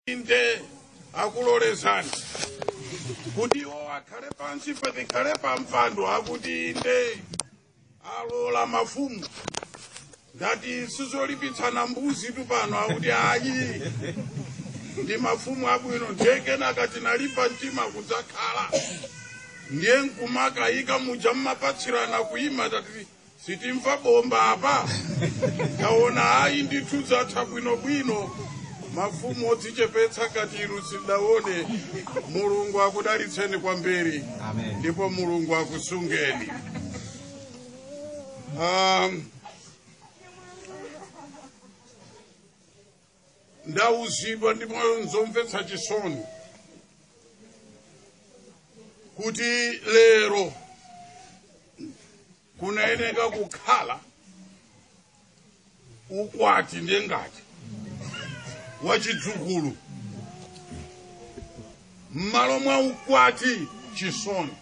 Inde akulolezani kuti iwo akhale pansi, ife tikhale pa mpando. Akuti inde, alola mafumu. Ngati sizolipitsana mbuzi tu pano, akuti ayi, ndi mafumu abwino. Ndiye kenaka tinalimba mtima kudzakhala, ndiye nkumakayika muja mmapatsirana kuyima, tati sitimva bomba apa, taona ayi ndithu zatha bwinobwino. Mafumu odzichepetsa ngati inu sindaone. Mulungu akudalitseni kwambiri. Amen. Ndipo Mulungu akusungeni. Ndauzidwa ndipo nzomvetsa chisoni kuti lero kunayeneka kukhala ukwati, ndiye ngati wachidzukulu, m'malo mwa ukwati chisoni.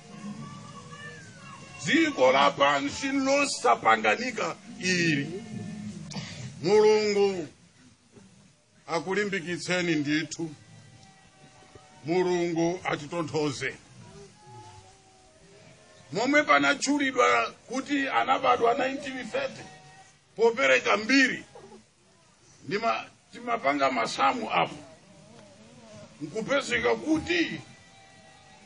Dziko lapansi losapanganika ili. Mulungu akulimbikitseni ndithu, Mulungu atitonthoze. Momwe panatchulidwa kuti anabadwa 1930, popereka mbiri ndima timapanga masamu apo, nkupezeka kuti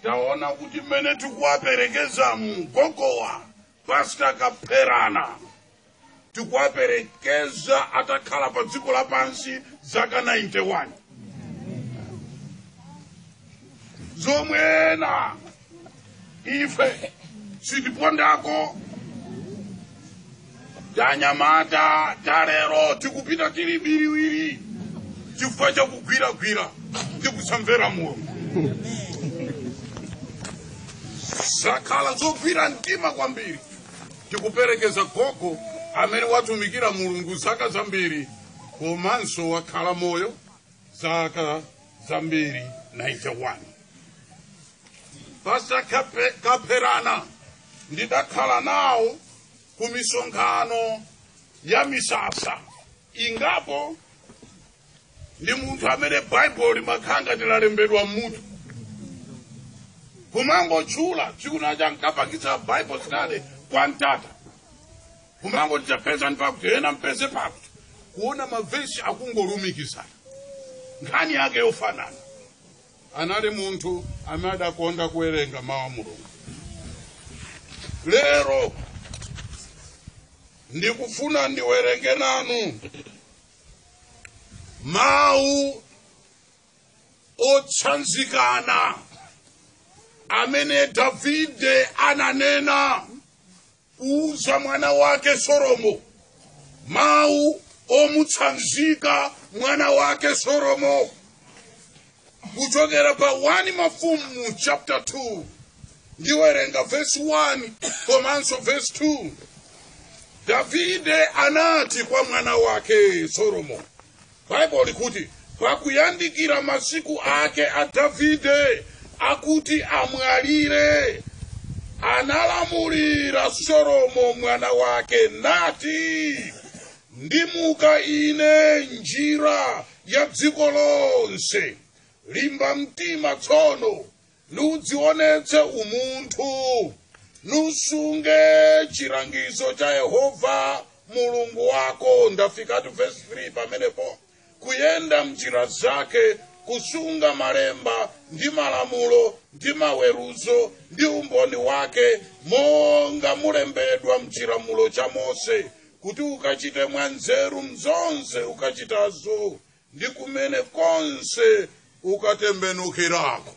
taona kuti mmene tikuwaperekeza mgogowa Pastor Kapherana, tikuwaperekeza atakhala pa dziko lapansi zaka 91, zomwe ena ife sitipondako. Tanyamata talero tikupita tili biriwiri chifukwa chakugwiragwira ndi kusamvera Mulungu. Zakhala zogwira mtima kwambiri. Tikuperekeza gogo amene watumikira Mulungu zaka zambiri, komanso wakhala moyo zaka zambiri, 91. Pastor Kapherana ndidakhala nawo ku misonkhano ya misasa ingapo. Ndi munthu amene Baibulo limakhanga tilalembedwa mmutu, kumangotchula. Tsiku naja nkapangitsa Bible study kwa mtata, kumango tichapeza pakuti ena mpeze pakuti, kuona mavesi akungolumikizana, nkhani yake yofanana. Anali munthu amene adakonda kuwerenga mawu a Mulungu. Lero ndikufuna ndiwerenge nanu mawu otsanzikana amene Davide ananena kuuza mwana wake Solomo, mawu omutsanzika mwana wake Solomo, kuchokera pa 1 Mafumu chapter 2. Ndiwerenga verse 1 komanso verse 2. Davide anati kwa mwana wake Solomo, Baibulo likuti pakuyandikira masiku ake a Davide akuti amwalire, analamulira Solomo mwana wake nati, "Ndimuka ine njira ya dziko lonse. Limba mtima tsono, nudzionetse umunthu, nusunge chilangizo cha Yehova Mulungu wako." Ndafikatu verse 3 pamenepo. "Kuyenda mnjira zake, kusunga malemba ndi malamulo ndi maweruzo ndi umboni wake, monga mulembedwa mchilamulo cha Mose, kuti ukachite mwanzeru mzonse ukachitazo ndi kumene konse ukatembenukirako."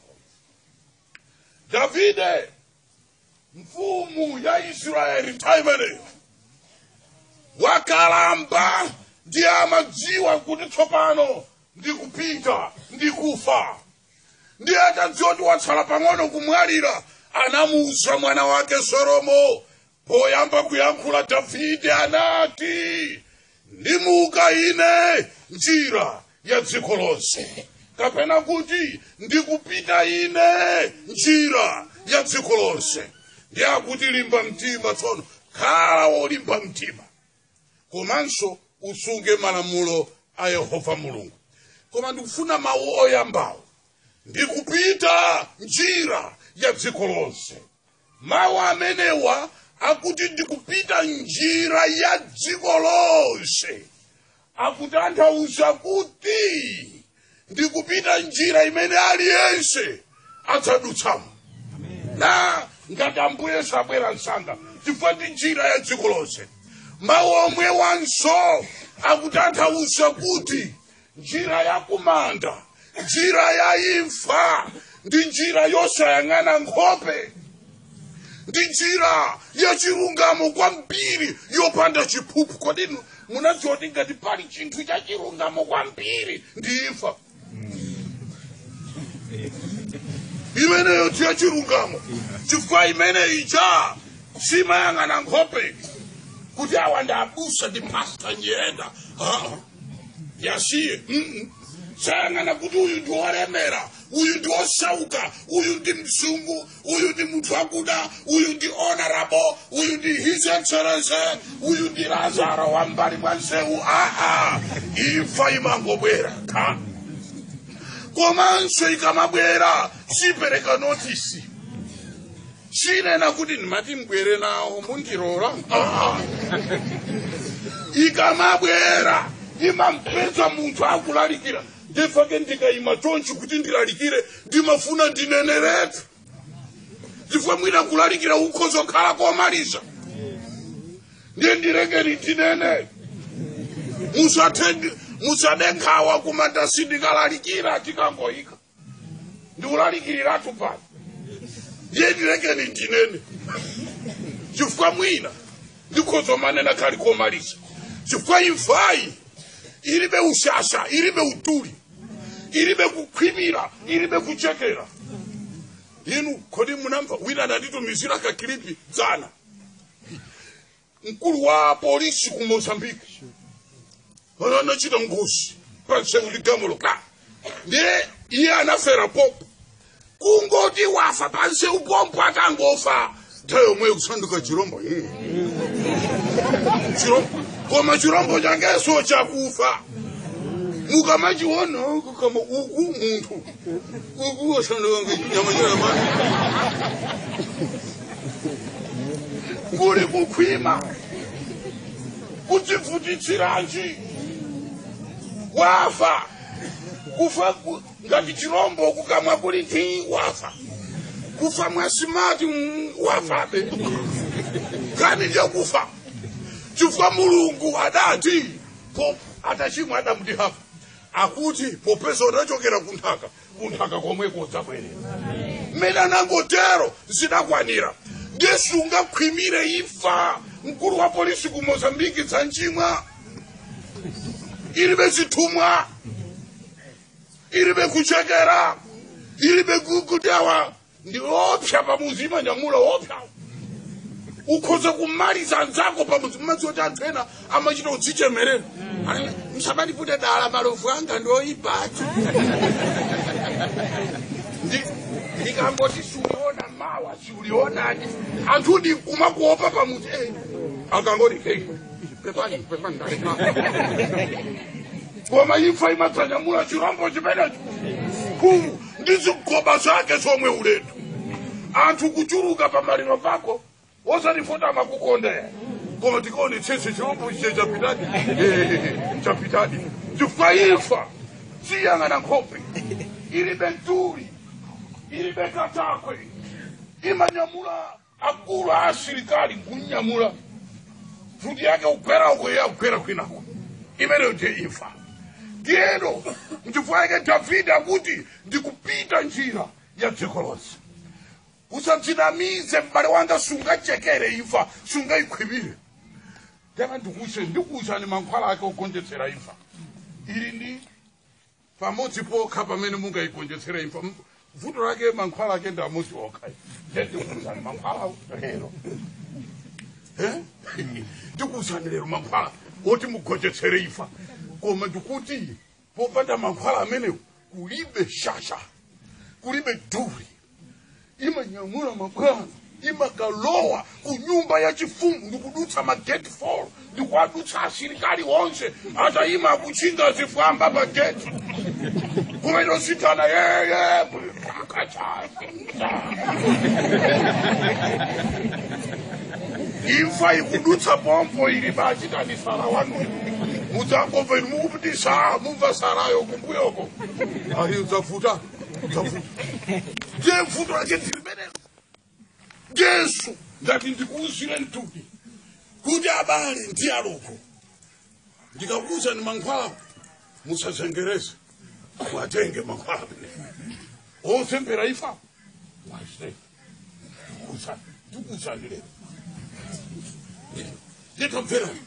Davide, mfumu ya Israeli nthawi imeneyo, wakalamba, ndiye amadziwa kuti tsopano ndikupita, ndikufa. Ndiye atadziwa kuti watsala pang'ono kumwalira, anamuwuza mwana wake Solomo. Poyamba kuyankhula Davide anati, "Ndimuka ine njira ya dziko lonse," kapena kuti "ndikupita ine njira ya dziko lonse." Ndiye akuti, "Limba mtima tsono, khala wolimba mtima, komanso usunge malamulo a Yehova Mulungu." Koma ndikufuna mawu oyambawo, ndikupita njira ya dziko lonse. Mawu amenewa akuti ndikupita njira ya dziko lonse akutanthauza kuti ndikupita njira imene aliyense adzadutsamo na ngati Ambuye sabwera msanga, chifukwa ndi njira ya dziko lonse. Mawu omwe wanso akutanthauza kuti njira ya kumanda, njira ya imfa, ndi njira yosayang'ana nkhope, ndi njira ya chilungamo kwambiri yopanda chiphuphu. Kodi munadziwa kuti ngati pali chinthu cha chilungamo kwambiri ndi imfa? Imeneyo ndiya chilungamo, chifukwa imene ija simayang'ana nkhope kuti awa ndi abusa, ndi pasta Nyirenda, yasiye. Sayang'ana kuti uyu ndi wolemera, uyu ndi wosauka, uyu ndi mzungu, uyu ndi munthu akuda, uyu ndi honorable, uyu ndi His Excellency, uyu ndi Lazaro wambali mwa nsewu. Aa, imfa imangobwera ka. Komanso ikamabwera sipereka notice, sinena kuti ndimati mbwere nawo mundirola. Ikamabwera imampeza munthu akulalikira. Ndifake ndikayima chonchi kuti ndilalikire, ndimafuna ndineneretu, chifukwa mwina kulalikira ukhozokhala komaliza. Ndiye ndirekeni ndinene, musade nkhawa kumanda sindikalalikira, tikangoyika ndiulalikiratu pano. Ndiye ndirekeni ndinene, chifukwa mwina ndikhozomanena khali komaliza, chifukwa imfayi ilibe ushasha, ilibe utuli, ilibe kukhwimira, ilibe kuchekera. Inu kodi munamva wina ananditumizira kakilipi dzana, mkulu wa polisi ku Mozambique anachita ngozi pansewu ligamulo ka, ndiye iye anafera popo. Kungoti wafa pansewu pompo, atangofa nthawi yomweyo kusanduka chirombo. Chirombo, koma chirombo changeso chakufa. Mukamachiona kama uku munthu uku wasanduka nyama nyama, kuli kukhwima kudzivutitsiranji, wafa. Kufa ngati chirombo, kukamwa kuli thi, wafa. Kufa mwasimati, wafabe. Kani ndiyakufa, chifukwa Mulungu adati atachimwa Adamu ndi Hava, akuti popeza udachokera kunthaka, kunthaka komweko udzabwerera. Mmene anangotero zidakwanira. Ndiye sungakhwimire imfa. Mkulu wa polisi ku Mozambiki dzanchimwa, ilibe zithumwa, ilibe kuchekera, ilibe kuti awa ndi opsa pamuzi. Imanyamula opsa, ukhoza kumaliza anzako pamuzi. Mmadzi oti anthu ena amachita kudzichemerera, "Msamanipute dala, malovu anga ndi oyipacho." Ndikangoti siuliona mawa, siulionani. Anthu ndi kumakuopa pamuzi. Akangoti, "Hey, pepani, pepani, ndaleka." Koma imfa imadzanyamula chirombo chimenecho ku ndi zigoba zake zomwe, ulendo anthu kuchuluka pamaliro pako, osati amakukonda, koma tikaonetsetse chirombo chiche chapitadi, chapitadi, chifukwa imfa siyang'ana nkhope, ilibe mtuli, ilibe katakwe. Imanyamula akulu a asilikali nkunyamula futi yake kugwera uko, iye akugwera kwinako. Imeneyo ndiye imfa. Ndiyeno nchifukwa yake Davide akuti ndikupita njira ya dziko lonse. Usadzinamize, m'bale wanga, sungachekere imfa, sungayikhwimire. Tena ndikuuse, ndikuwuzani mankhwala ake ogonjetsera imfa. Ili ndi pamodzi pokha pamene mungayigonjetsere imfa. Vuto lake mankhwala ake ndi amodzi okha. Ndiye ndikuwuzani mankhwala lero. Ndikuwuzani lero mankhwala oti mugonjetsere imfa. Koma ndikuti popanda mankhwala amenewo kulibe shasha, kulibe duli. Imanyamula mabwana. Imakalowa ku nyumba ya chifumu ndikudutsa magate 4, ndikuadutsa asilikali onse atayima akuchinga zifwamba pa gate, kumaitosithana yeye. Imfa ikudutsa pompo ili bachitani sara wanuyo, mudzangomva inu mukuti saa mumva sarayo kumbuyoko ayi udzavuta, udzavuta. Ndiye mvuto lake ndilimenelo. Jesu ndati ndikuuzire mtupi kuti abale ndi aloko, ndikakuuzani mankhwala musazengereze, mwatenge mankhwala osembera ifa mwase. Ndikuuzani lero, nditamverani.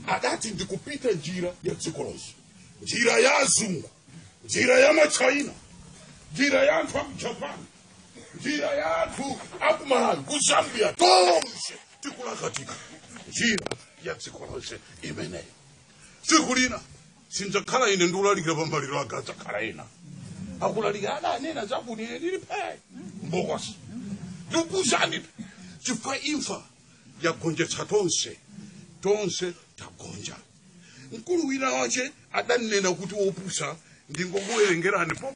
Adati ndikupita njira ya dziko lonse, njira ya azungu, njira ya machina, njira ya anthu aku Japan, njira ya anthu aku Malawi, ku Zambia, tonse tikulakatika njira ya dziko lonse imeneyo. Tsiku lina sindzakhala ine ndikulalikira pamaliro ake, adzakhala ena akulalikira adanena zakuti ine ndili phe mbokosi. Ndikukuuzani, chifukwa imfa yagonjetsa tonse, tonse tagonja. Mkulu wina wache adanena kuti wopusa ndingokuwerengerani.